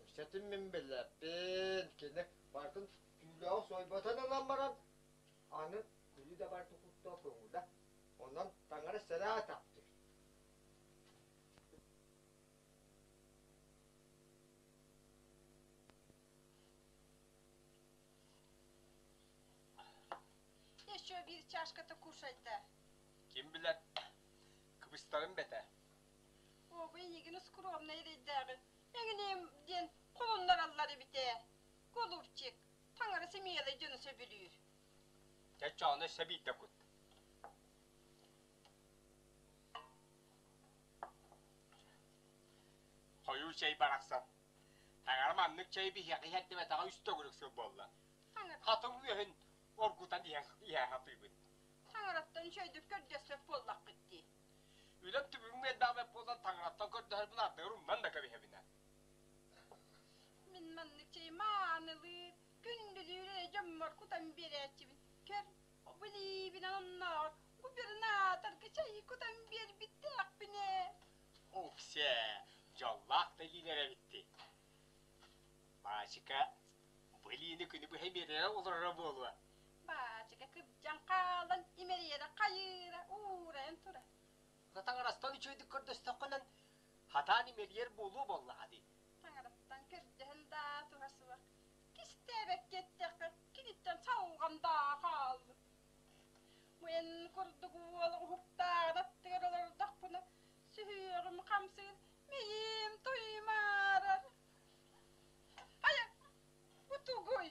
үксэтин мин билэппин. Кини барытын түүлээҕи сойботон ылан баран, аны күлүү да барыта куттал көҥүлэ. Онон таҥара сэрээ таптыыр. Еще биир чашката кушайда. Ким билэр, кыбыстарым бэтэ. Оба эйигин скромнай эрэйдээҕи эҥиним диэн холуннараллар эбит ээ. Голубчик, таҥара симиэлэй дьону сөбүлүүр. Чэ, чоону өссө биирдэ кут. Хойуу чэй барахсан. Таҥара маннык чэй биһиэхэ иһэрдибэтэҕэ үс төгүрүк сыл буолла. Хатыҥ үөһүн оргутан иһэ сатыыбын. Таҥараттан үчүгэйдик көрдөспөт буоллаххыт дии. Үлэм түбүгүм элбэҕэ буолан таҥараттан көрдөһөрбүн ардыгар умнан да кэбиһэбин ээ. Мин маннык чэй маанылыыр, күндүлүүр эрэ дьоммор кутан биэрээччибин. Көр, билиибин оннооҕор губернаторга чэй кутан биэрбиттээхпин ээ. Уксе, дьоллоох да илиилэр эбитти. Баачыка, бу илиини күнү быһа имэрийэ олороро буолуо. Баачыка кырдьан хаалан имэрийэрэ хайыыра уурайан турар. Таҥарастан үчүгэйдик көрдөстөххүнэн хатаан имэрийэр буолуо буоллаҕа дии. Таҥараттан көрдөһөн даа туһа суох. Кистээбэккэ эттэххэ, киниттэн салҕан даа хааллым. Муйан курдук уол уһуктааҕын аттыгар олордохпуна, сүһүөҕүм хамсыыр, мэйиим туймаарар. Хайа, бу тугуй?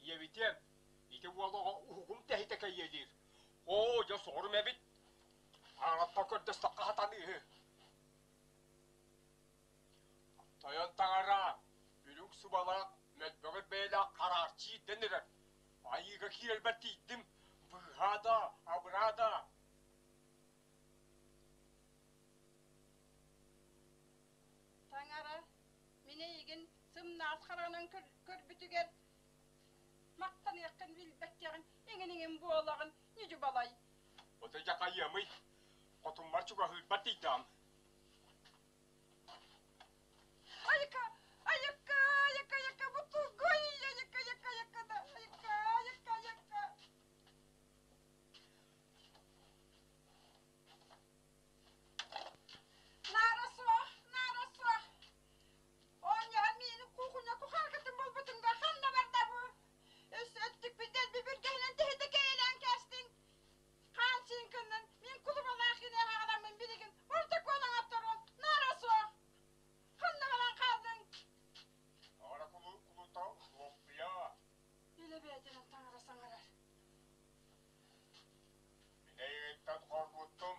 Ийэбитиэм, ити уол оҕо уһугум тэһитэ кэйиэлиир. Оо, дьэ соҕурум эбит. Таҥараттан көрдөстөххө сатаныыһы. Тойон таҥара, үрүҥ субалаах, мөлбөҕөр бэйэлээх хараарчы иирдэн эрэр. Айыыга киирэрбэр тиийдим, быыһаа да, абыраа да. Таҥара, мин эйигин сымнаҕас хараҕынан көрбүтүгэр махтаныаххын билбэккэҕин эҥин-эҥин буолаҕын, ньүдьү-балай. Отой дьакайыамый, хотуммар чугаһыырбар тиийдэҕим. Айка, айка, айка, айка, бу тугуй, айка, айка, айка да, айка, айка, айка. Наара суох, наара суох. Оонньоһон миини куукуна кухааргытын булбутуҥга ханна барда бу? Өссө өттүкпүн дэлби бүргэһинэн тэһитэ кэйэлээн кээстиҥ. Хаан сиин кыннын мин кулубалаах киниэхэ аҕаламмын билигин протокол оҥотторуом наара суох. Ханна баран хааллыҥ? Аара кулута лоппуйа. Илэ бэйэтинэн таҥара саҥарар. Мин эйигиттэн хоргуттум.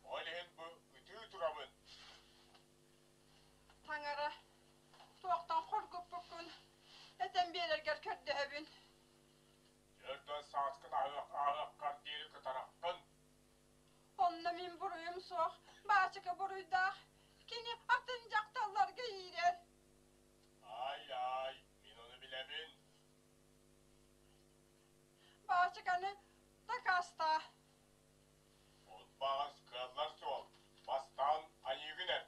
Ол иһин бу ытыы турабын. Таҥара, туохтан хоргуппуккун этэн биэрэргэр көрдөһөбүн. Өрдөн сааскын аһыаххар диэри кытараххын. Онно мин буруйум суох, баачыка буруйдаах. Кини атын дьахталларга иирэр. Ай-ай, мин ону билэбин. Баачыканы дакаастаа. От баҕас кыаллар суол. Бастаан айыыгын эт.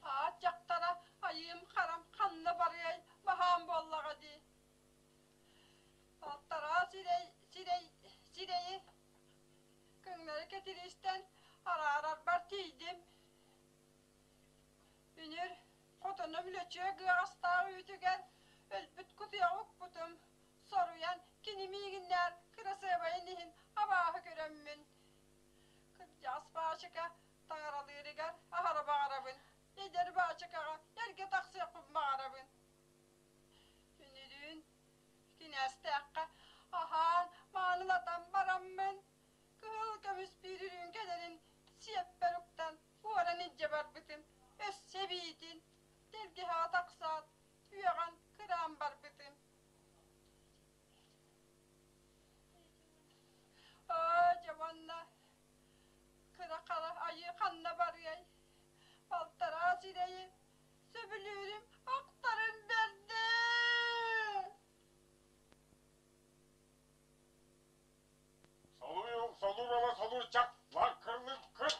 Аат дьахтара айыым харам ханна барыай, баһаам буоллаҕа дии. Балтараа сирэй, сирэй, сирэйи көҥнөрү кэтиристэн араарарбар тиийдим. Үнүр хотонум лөчүөк ыаҕастаах үүтүгэр Өлбүт кутуйаҕы укпутум. Соруйан кини миигиннээр кырасыабайын иһин абааһы көрөммүн. Кырдьаҕас баачыка таҥаралыырыгар аһара баҕарабын. Эдэр баачыкаҕа эргэ тахсыахпын баҕарабын. Үнүрүүн кинээстээххэ аһаан маанылатан бараммын, кыһыл көмүс биир үрүүҥкэлэрин сиэппэр уктан уоран илдьэ барбытым. Өссө эбиитин тэлгэһэҕэ тахсаат, үөҕэн кыраан барбытым. Оо, дьэ уонна кыра-хара айыы ханна барыай? Балтараа сирэйи сөбүлүүрүм ахтарым бэрдэ. Солуур, солуур ола солуурчах, лаҥкырлык кыр,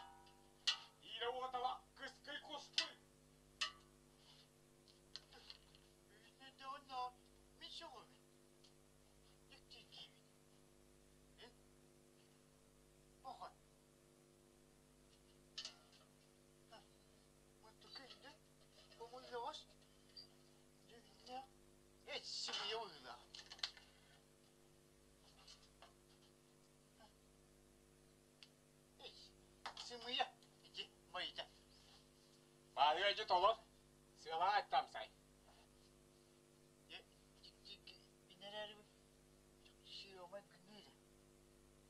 иирэ уотала кыскый кускуй. Үүннэрдэҕинэ мин сөҕөбүн, дьиктиргиибин. Эн баҕар Муттукунда умуллаҕас дьүһүннээх эт сымыйа быһыылаах. Сымыйа ити майда. Баарыа дьэ толор, сыалаах аттамсай. Сыамай гыныыр.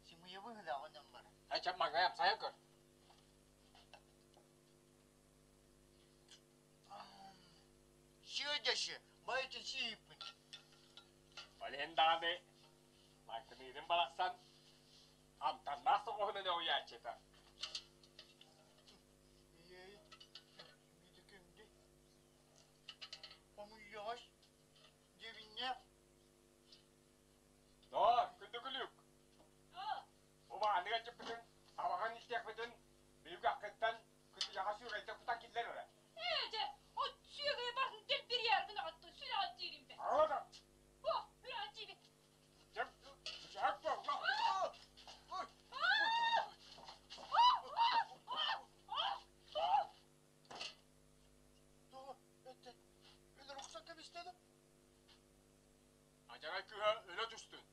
Сымыйа быһыылаах онон баран. Ача маҥнай амсайан көр. Сыа майытын сииппин. Олен даҕаны лаҥкыныырын барахсан амтаннаах соҕуһунан өҕүйээччитэ. Ийэй, миитикимди. Хомуйаҕас, дьэбиннээх. Доо, күндү күлүк. Убааныга дьыппытын, табаҕын истиэхпитин, биһиги аккыттан кытыйаҕа сүөгэйдэ кутан киллэр эрэ. Ээ, дьэ, от сүөгэйи барытын дэлбирийээрбин аҕаттын, сүрэҕин диирим бэ. Аҕала О, сүрэҕин диибин. Дьэ, дьэ, буолла. Тоҕо, этэ, өлөр охсон кэбистэ да? Адьарай кыыһа өлө түстүн.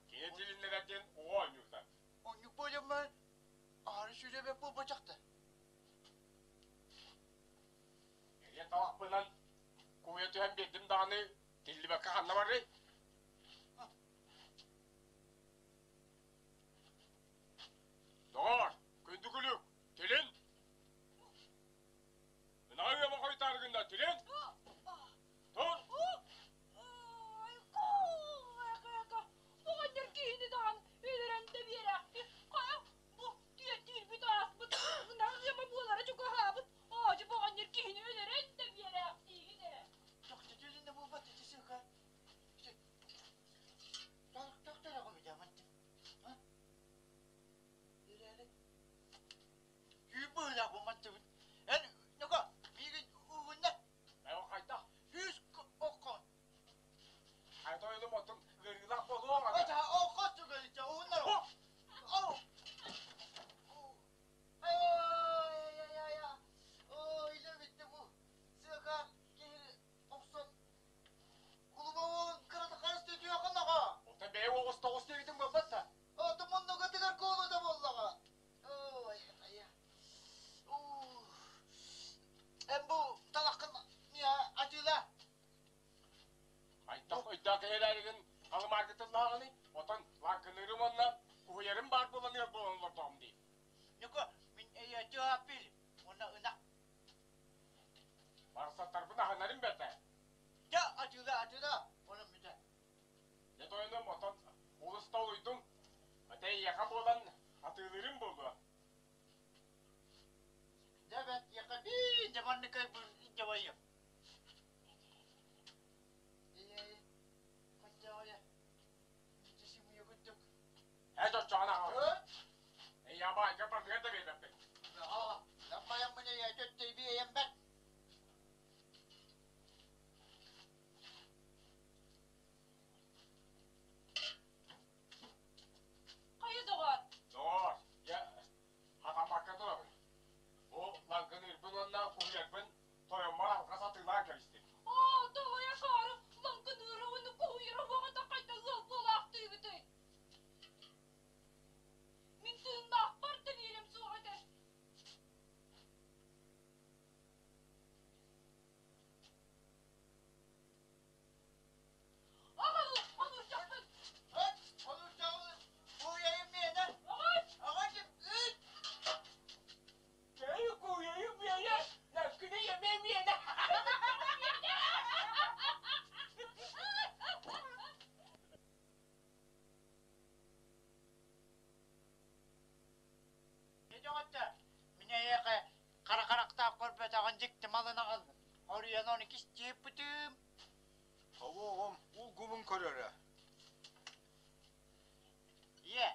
Кини тилиннэрэр диэн оҕо оонньуута. Оннук буолумман, аһары сүрэбэ буолбатахта. Эриэн талахпынан кууйа түһэн биэрдим даҕаны, тиллибэккэ ханна барый? Доҕоор, күндү күлүк, тилин! Ынаҕы ыама хойутаары гынна, тилин! Тур! Оҕонньор киһини даҕаны өлөрөн да биэрээхти. Хайа, бу түөртүүрбүт ааспыт, ынах ыама буолара чугаһаабыт. Оодьу бу оҕонньор киһини өлөрөн да биэрээхтиигин ээ. Тохтотуолунна буолбат ити сыыха. Эн нука миигин угунна хайдах Сүүс окко Хайта ойулум оттон ыарыылаах буолуоҥ ата окко түгэлитэ ууннар Ау Ай-ай-ай-ай Ой, илэ битти бу сыака киһи охсон Кулуба уолун кырата харыс түтүөхүн аҕа. Оттон бэйэ оҕус тоҕус диэбитин буолбат да. Ото муннугатыгар куолута буоллаҕа. Ой, айа. Эн бу талаххын миэхэ атыыла. Хайдах өйдөөх кэһэлээригин халымааргытыллааҕыный? Отон лаҥкыныырым уонна куһуйарым баар буолан ыал буолан олордоҕум дии. Ньука, мин эйэти ааппил уонна ынах Барсаттарбын аһынарым бэртэ. Дьэ, атыыла, атыыла, онон бүтэ. Дьэ тойонум, отон улуста олуйдум. Ате эйиэхэ буолан атыылыырым буолуо. Дьэ, бэт, иэхэ биир дьэ маннык дьабайым. Ийэй, хотдьоҕойо, ити курдук. Ээ, чоччоҕун аҕал. Эйиэхэ баайга бардыгар да биэрбэппин. Аҕала, ламмайаммын эйээтэ өттөйбү эйэмбэт. Хайа доҕоор? Доҕоор, дьэ, хатаммакка турабын. Бу лаҥкыныырбын уонна куһуйарбын тойоммор алҕас Доҕоттор, мин эйиэхэ хара харахтаах көрбөтөҕүн дьикти малын аҕаллым. Хоруйан ону кистиэппитим. Тоҕо оҕом улгумун көрөрө. Ийэ,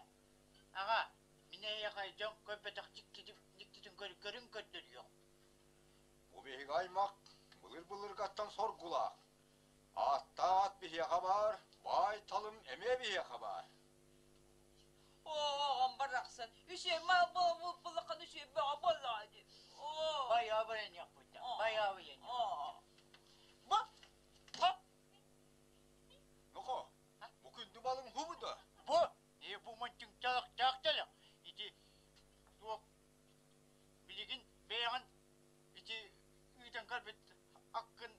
аҕа, мин эйиэхэ дьон көрбөтөх дьиктитин көрүн көрдөрүөҕүм. Бу биһиги аймах былыр-былыргаттан соргулаах. Ааттаах ат биһиэхэ баар, баай талым эмиэ биһиэхэ баар. Оҕом барахсан, үсүө мал буоллаххына үсүө бөҕө буоллаҕа дии. Оо. Байаабайаниахпыт, байаабайаниахпыт. Бу, бу. Нохо, бу күндү балыҥ хубу да? Бу, бу мантыҥ талахтаах талах. Ити туох билигин бэйэҕин ити ыытан көрбүт аккын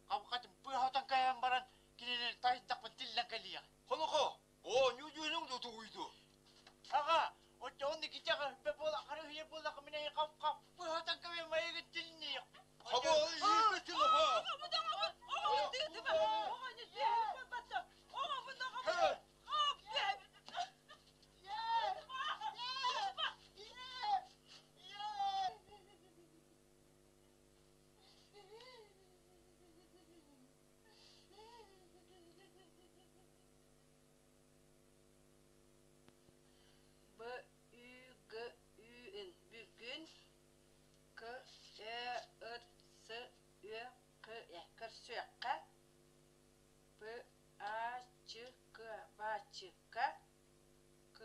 хабхатын быһатан кайан баран кинини тайдахпын тиллэн кэлиэҕэ. Хонохо, оонньуу дьүөнүҥ да тугуйду? Аҕа, оччоҕун икитэх буола харыһыйа буоллахха мин эйи хап-хап быһатан кэбиһэн майыгын тилниэх. Хабы ииппитин аха. Б Ү Г Ү Н бүгүн К Э Р С Ү К Э көрсүөххэ П А Ч К баачыка К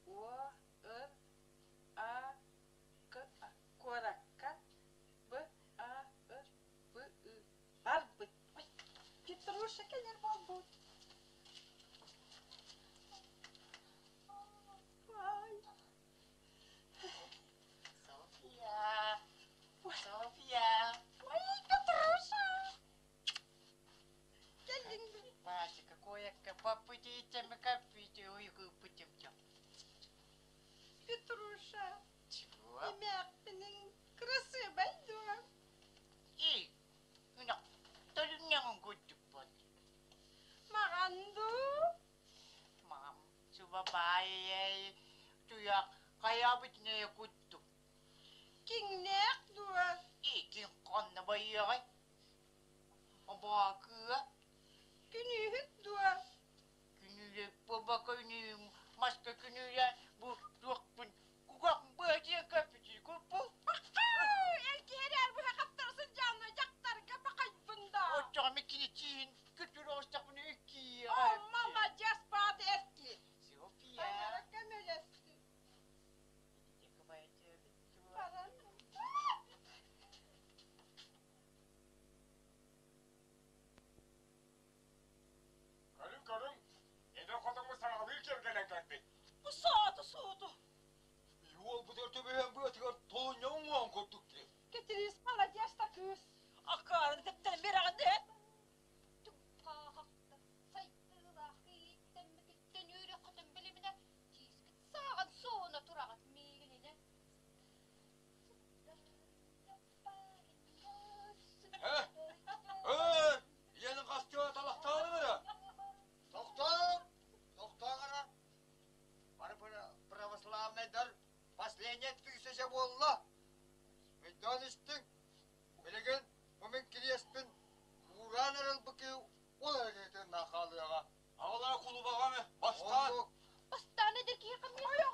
О Р А К куоракка Б А Р Б Ы барбыт. Ой, Петруша кэлэр буолбут. Софья, Софья. Ой, Петруша! Кэллиҥ. Вася, какое попытите копите, ой, кыпытым Петруша. Чего? Эмээхпиниҥ кырасыабай дуо? Эй, ынах, төлүннэҕин курдукпут. Маҕан дуу? Мам, субабаай, туйах, хайаабыт нее куттук. Киҥнээх дуо? Икин ханна байыаҕай? Абаакыа? Күнүүһүт дуо? Күнүүлэ буолбакка үнүүм, маска күнүүлэ бу туохпун кугах быа диэн көппүтүй куппу. Эр киһи эрээр быһа хаптара сылдьаанна дьахтарга бахайбын да. Оччоҕо миккини чиин күтүр оҕустахпына иккиэҕэ. О, маладьыас баата эр киһи. София. Таҥара көмөлөстүн. Баран. Көрүҥ, көрүҥ, эдэр хотоҥҥо саҥалыы кэргэнэн кэлбит. Бу сооту сууту. Уолбутугар төбөһөн быатыгар толунньа уҥуоҕун курдук дии. Кэтириис маладьыас да кыыс. Акаарын тэптэрин биэрэҕин дии. Туппаахахта сайдыылаах ииттэммититтэн үөрүөххүтүн билиминэ тиискит сааҕын сууна тураҕыт миигининэ. Эй, ийэни хастыа талахтааны эрэ. Тохтоо! Тохтоо эрэ! Бары православнайдар последняя тысяча буолла. Өйдөөн истиҥ. Билигин бу мин кириэспин уураан эрэл быкыы ол эрэ тыыннаах хаалыаҕа. Аҕалара кулубаҕа ме бастаан. Бастаан эдэр киһи хамыйа.